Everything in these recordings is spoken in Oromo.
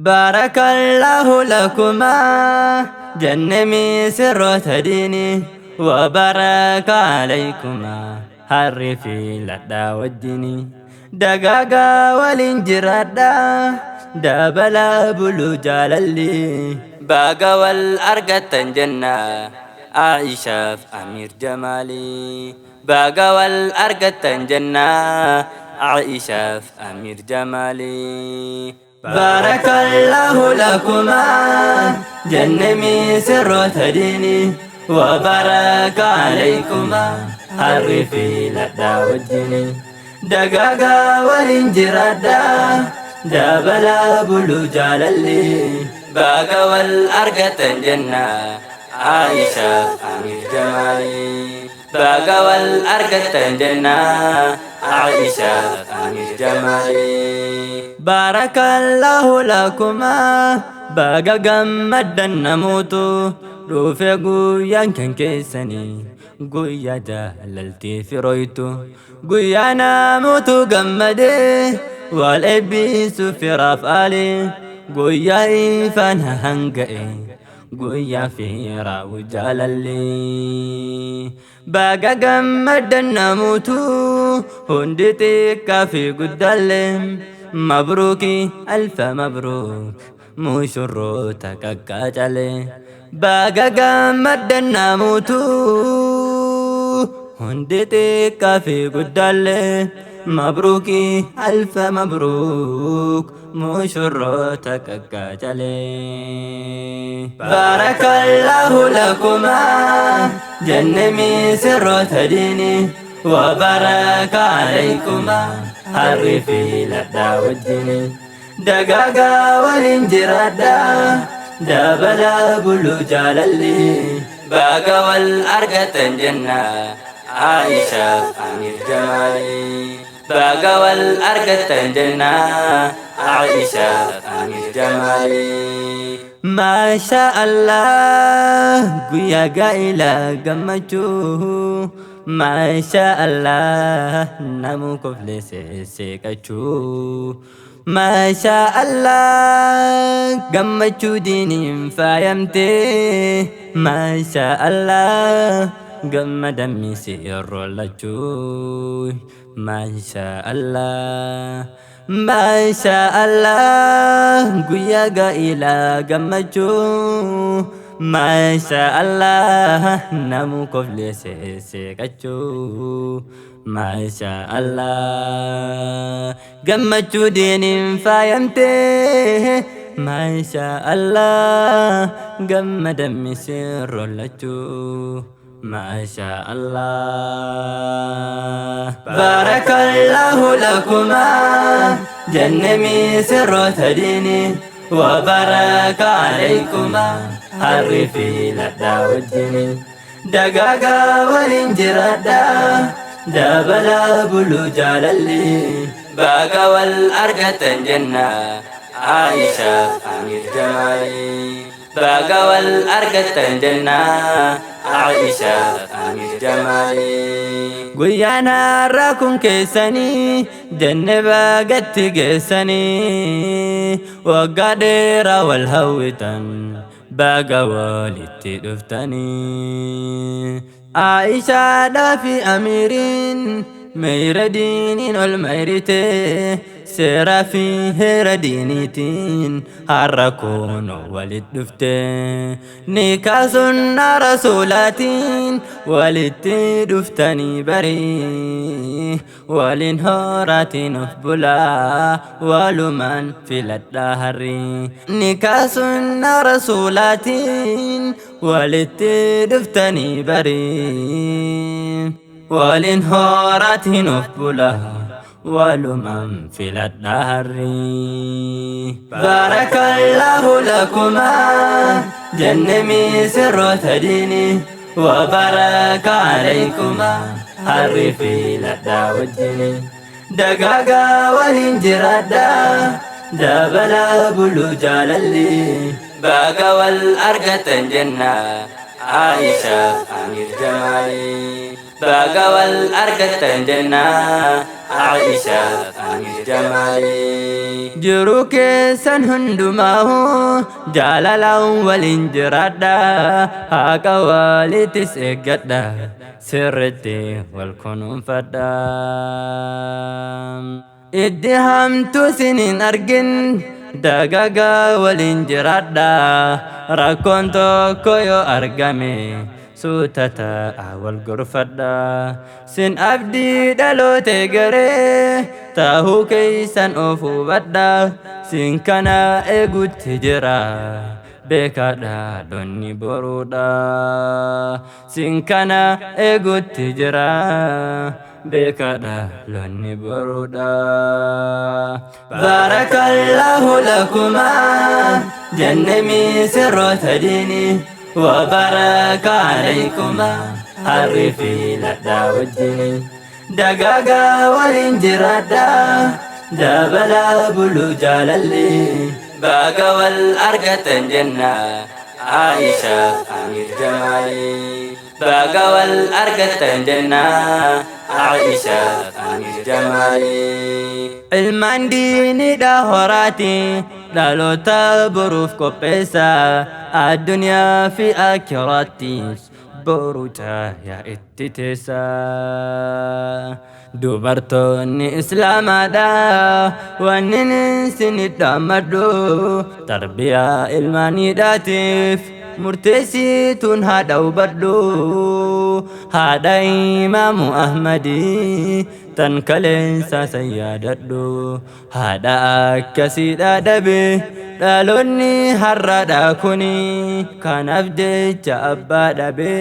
Barakallahu lakumaa jennemi sirroota diinii wa baraka alaykumaa harri fi ladhaa wajjini dagaagaa waliin jiraadhaa dabalaa buluu jaalalli baga wal argattan jenna Aishaaf Amiir Jamaalii baga wal argattan jenna Aishaaf Amiir Jamaalii. Barakallahu lakumaa jennemi sirroota diinii wa baraka alaykumaa harri fi ladhaa wajjini dagaagaa waliin jiraadhaa dabalaa buluu jaalalli baga wal argatan jenna Aishaaf Amiir Jamaalii baga wal argatan jenna Aishaaf Amiir Jamaalii. Barakallahu lakumaa baga gammaddan namuutu dhufe guyyaan kan keessanii guyyaa jaalaltii firooytu guyyaa namuutu gammadee wal eebbisu firaaf aalii guyyaa ifaan hanga'e guyyaa firaa jaalalli. Baga gammaddan namuutu hundi xiqqaa fi guddaallee mabruuki alfa mabruuk mushurroota qaqqaacalee. Baga gammaddan namuutu hundi xiqqaa fi guddaallee mabruuki alfa mabruuk mushurroota qaqqaacalee. Barakallahu lakumaa jennemi sirroota diinii wa baraka alaykumaa harri fi ladhaa wajjini dagaagaa waliin jiraadhaa dabalaa buluu jaalalli baga wal argatan jenna Aishaaf Amiir Jamaalii baga wal argatan jenna Aishaaf Amiir Jamaalii. Maasha Allah guyyaa gaa'ela gammachuu Maasha Allah namu koflee seeqachuu Maasha Allah gammachuu diiniin faayamte Maasha Allah gammadammi seerroo lachuu Maasha Allah Maasha Allah guyyaa gaa'ela gammachuu Maasha Allah namu koflee seeqachuu Maasha Allah gammachuu diiniin faayamte Maasha Allah gammadammi seerroo lachuu Maasha Allah. Barakallahu lakumaa jennemi sirroota diinii wa baraka alaykumaa harri fi ladhaa wajjini dagaagaa waliin jiraadhaa dabalaa buluu jaalalli baga wal argatan jenna Aishaaf Amiir Jamaalii baga wal argatan jenna Aishaaf Amiir Jamaalii. Guyyaan har'a kun keessanii jenne bagatti geessanii waggaa dheeraa wal hawwitan baga walitti dhuftanii. Aishaadhaa fi Amiiriin meeyra diiniin ol meeyrite seeraa fi heera diiniitiin har'a kunoo walit dhufte nikaa sunnaa rasuulaatiin walitti dhuftanii barii waliin horaatiin of bulaa walumaan filadhaa harrii nikaa sunnaa rasuulaatiin walitti dhuftanii barii waliin horaatiin of bulaa walumaan filadhaa harrii. Barakallahu lakumaa jennemi sirroota diinii wa baraka alaykumaa harri fi ladhaa wajjini dagaagaa waliin jiraadhaa dabalaa buluu jaalalli baga wal argatan jenna Aishaaf Amiir Jamaalii baga wal argatan jenna Aishaaf Amiir Jamaalii. Jiruu keessan hundumaahu jaalalaan waliin jiraadha, haqa walittis eeggadha, sirriitti wal kunuunfadha. Iddi hamtuu isin hin argin, dagagaa waliin jiraadha. Rakkoon tokko yoo argame suuta ta'a wal gorfadha. Sin abdii dhaloota garee tahuu keessan of hubadha. Sin kana eegutti jira, beekaadha donni boruudha. Sin kana eegutti jira, beekaadha lonni boruudha. Barakallahu lakumaa jenne misirroota diinii, wabaraka alaykumaa harri fi ladhaa wajjini. Dagaagaa waliin jiraadha, dabalaa bulu jaalalli. Baga wal argatan jenna Aishaaf Amiir Jamaalii. Baga wal argatan jenna Aishaaf Amiir Jamaalii. Ilmaan diinidha horaati, dhaloota boruuf qopheessa, addunyaa fi akiraattis boru caayaa itti teessa. Dubartoonni Islaamaadha wanni isin dhaammadhu, tarbiyaa ilmaaniidhaatiif murteessituun haadha hubadhu. Haadha Imaamu Ahmadii tan kaleensa san yaadadhu. Haadha akkasiidha dhabe dhaloonni har'aadha kuni, kanaaf jecha abbaa dhabe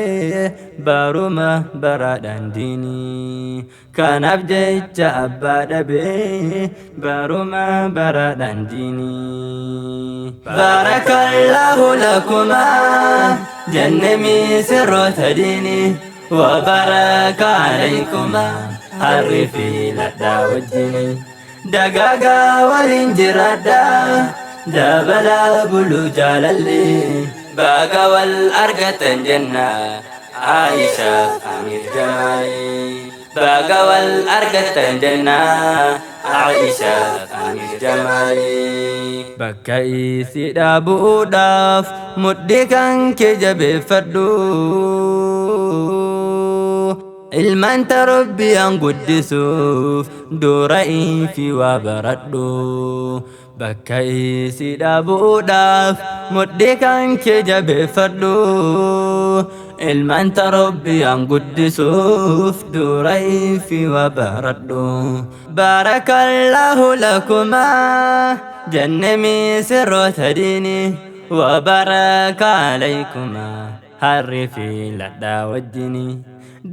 baruma baraadhaan diinii. Kanaaf jecha abbaa dhabe baruma baraadhaan diinii. Barakallahu lakumaa jenne misirroota diinii, wabaraka alaykumaa harri fi ladhaa wajjini. Dagaagaa waliin jiraadha, dabalaa bulu jaalalli. Baga wal argatan jenna Aishaaf Amiir Jamaalii. Baga wal argatan jenna Aishaaf Amiir Jamaalii. Bakka isii dhaabuudhaaf mudhii kan kee jabeeffadhu. Ilmaan tarbiyaan guddisuuf dura fi waa baradhu. Bakka isii dhaabuudhaaf mudhii kan kee jabeeffadhu. Ilmaan tarbiyaan guddisuuf dura fi waa baradhu. Barakallahu lakumaa jenne misirroota diinii, wabaraka alaykumaa harri fi ladhaa wajjini.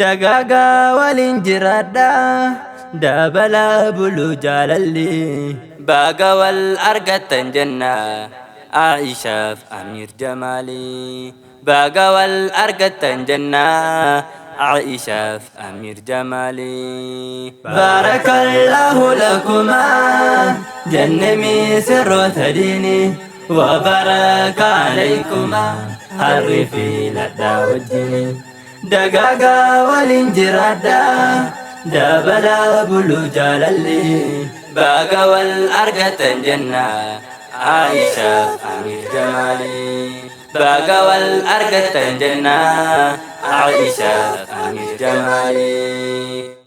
Dagaagaa waliin jiraadha, dabalaa bulu jaalalli. Baga wal argatan jenna Aishaaf Amiir Jamaalii. Baga wal argatan jenna Aishaaf Amiir Jamaalii. Barakallahu lakumaa jenne misirroota diinii, wabaraka alaykumaa harri fi ladhaa wajjini. Dagaagaa waliin jiraadha, dabalaa bulu jaalalli. Baga wal argatan jenna Aishaaf Amiir Jamaalii. Baga wal argatan jenna Aishaaf Amiir Jamaalii.